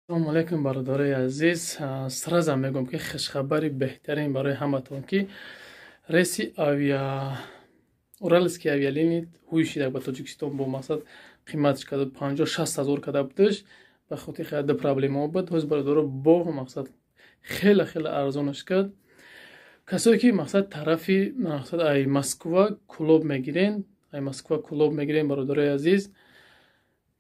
Салому алайкум, бародарои азиз. Сразу мегӯям, ки хушхабари беҳтарин барои ҳаматон, ки рейси авиа Уральские авиалинии ҳуй шидак ба Тоҷикистон бо мақсад қиматш карда 50-60 ҳазор карда будаш, ба хотири хеле проблемао буд. Ҳоз, бародаро, бо мақсад хеле хеле арзонаш кард. Касое ки мақсад тарафи мақсад ай Москва Кӯлоб мегирен, ай Москва Кӯлоб мегирен, бародарои азиз,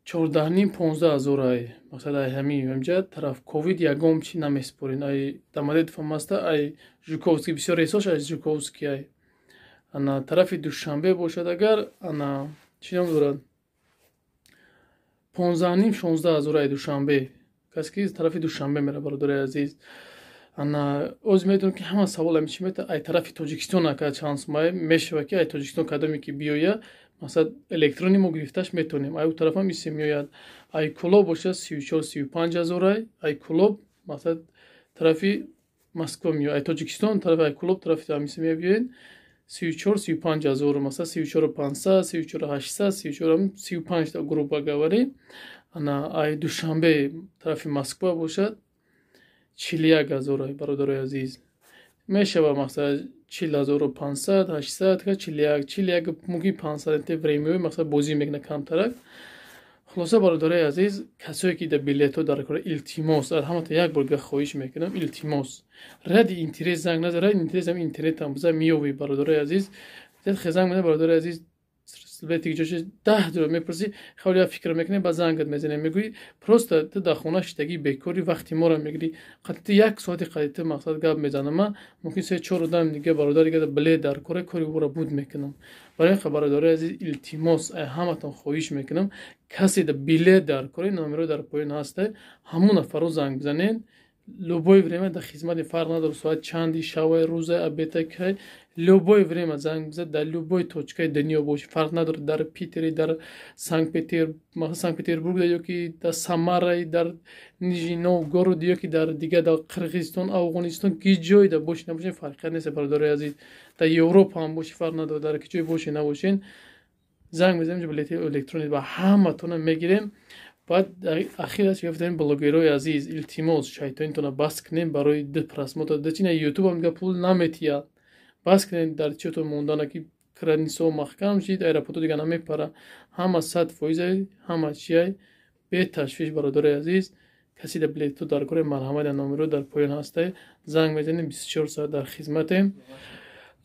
14,5, 15 ҳазор ай мақсад ай ҳамин ҳамҷа тараф ковид ягон чи намеспорен. Ай Домодедово маста, ай Жуковский, бисёр рейсош ай Жуковский. Ай ана тарафи Душанбе бошад агар, ана чӣ ном дорад, 15,5, 16 ҳазор ай Душанбе. Касе ки тарафи Душанбе мера, бародарои азиз, ана оз медонам, ки ҳама савол ами чи мета: ай тарафи Тоҷикистон ака чанд сумай мешава? Ки ай Тоҷикистон кадоме ки биёя, масалан, электрони мо гирифташ метавонем, ай у тарафам исе меояд. Ай Кӯлоб бошад, 34, 35 ҳазор ай Кӯлоб, масалан, тарафи Москва меояд. Ай Тоҷикистон тарафи ай Кӯлоб тарафи амисе мебиёед, 34, 35 ҳазор, масалан, 34 500, 34 800, 34, 35, грубо говоря. Ана ай Душанбе тарафи Москва бошад, 41 ҳазор, бародарои азиз, мешава, масалан, 40 500, 800, 41, 41, мумкин 500, времяи мақсад бозӣ мекунад камтарак. Хулоса, бародарои азиз, касое ки дар билетҳо дар кора, илтимос, аз ҳамата як бор дига хоҳиш мекунам, илтимос, ради интерес занг наза. Ради интерес ҳам интернетам биза меёвӣ, бародарои азиз. Занг мезанед, бародарои азиз, ҷоша 10 доллар мепурсӣ, хеле фикр мекунӣ, ба зангат мезанем, мегӯӣ, просто ту дар хона шиштагӣ, бекорӣ, вақти моро мегирӣ. Қати ту як соати қади ту мақсад гап мезанам, ма мумкин се чор одам дига, бародар дига билет дар кора, кори ӯро буд мекунам. Барои ин бародарои азиз, илтимос, ҳаматон хоҳиш мекунам, касе да билет дар кора, номеро дар поён ҳаста, ҳамун нафарро занг бизанед. Любое время дар хизмати, фарқ надорад соат чанди шавай, рӯза, обеда, кай, любое время занг бизад. Дар любой точкаи дунё боши, фарқ надорад, дар Питери, дар Санкт Петербург ё ки дар Самараи, дар Нижний Новгород ё ки дар дига, дар Қирғизистон, Афғонистон, ки ҷойда боши набошен, фарқият нест, бародарои азиз. Дар Европа ҳам боши, фарқ надорад, дар ки ҷой боши набошен, занг мезанем, билети электронӣ ба ҳаматона мегирем. Баъд ахираш гуфтем: блогерои азиз, илтимос, шайтонитона бас кунем барои ду просмотр да чина Ютубам дига пул наметиҳад. Бас кунем дар чиётон мондана, ки границао маҳкам шид, аэропорто дига намепара, ҳама 100%, ҳама чиай беташвиш. Бародарои азиз, касе да билетто дар кори, марҳамат, номеро дар поён ҳастай, занг мезанем, 24 соат дар хизматем.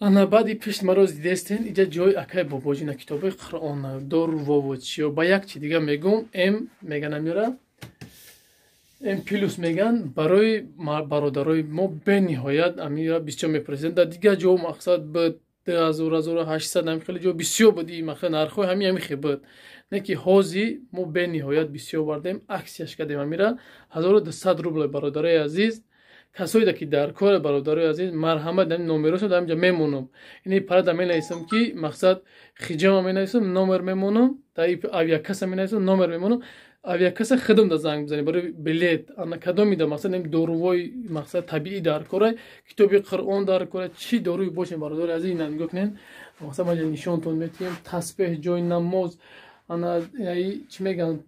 Ана баъди пишт маро дидестен, иҷа ҷои акай Бобоҷина, китоби Қуръон, дору вово чиё. Ба як чи дига мегӯм, М меган, амира М плюс меган, барои бародарои мо бениҳоят амира бисёр мепурсиданд. Дар дигар ҷо мақсад ба 2000, 1800, ҳами хеле ҷо бисёр буд, мақсад нархҳои ҳами хе буд. Не ки ҳози мо бениҳоят бисёр вардем, аксияш кардем, амира 1200 рубл. Бародарои азиз, касоеда ки дар кор, бародарои азиз, марҳамат, номерошо дар инҷа мемонам. Ини парада менависам, ки мақсад хиҷама менависам, номер мемонам, дар авиакасса менависам, номер мемонам, авиакасса худам да занг бизанем барои билет. Ана кадомида мақсад дорувои мақсад табиӣ дар кора, китоби Қуръон дар кора, чӣ доруи бошем, бародари азиз, ина нигоҳ кунед, мақсад ма нишонтон метиҳем: тасбеҳ, ҷои намоз, ана чӣ мегӯянд,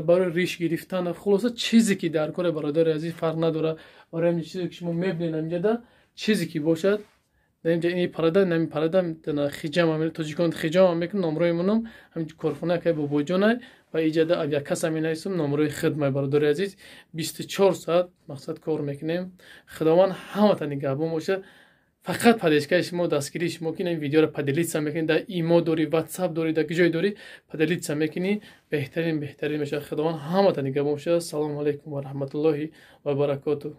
барои риш гирифтан, хулоса, чизе ки дар кори, бародари азиз, фарқ надорад. Барои ҳамин чизе ки шумо мебинед ҳаминҷода, чизе ки бошад, дар инҷа ини парада, нами парада хиҷама, тоҷикон хиҷама мекунам, номрои монам, ҳамин корхона кай Бобоҷонай ва иҷада авиакасса менависам, номрои хидмай. Бародари азиз, 24 соат мақсад кор мекунем. Худованд ҳамата нигаҳбон бошад. Фақат поддержкаи шумо, дастгирии шумо, ки ин видеоро поделиться мекунӣ, дар имо дорӣ, Ватсап дорӣ, дар ки ҷой дорӣ, поделиться мекунӣ, беҳтарин, беҳтарин мешавад. Худованд ҳамата нигаҳбон бошад. Ассалому алайкум ва раҳматуллоҳи ва баракотуҳ.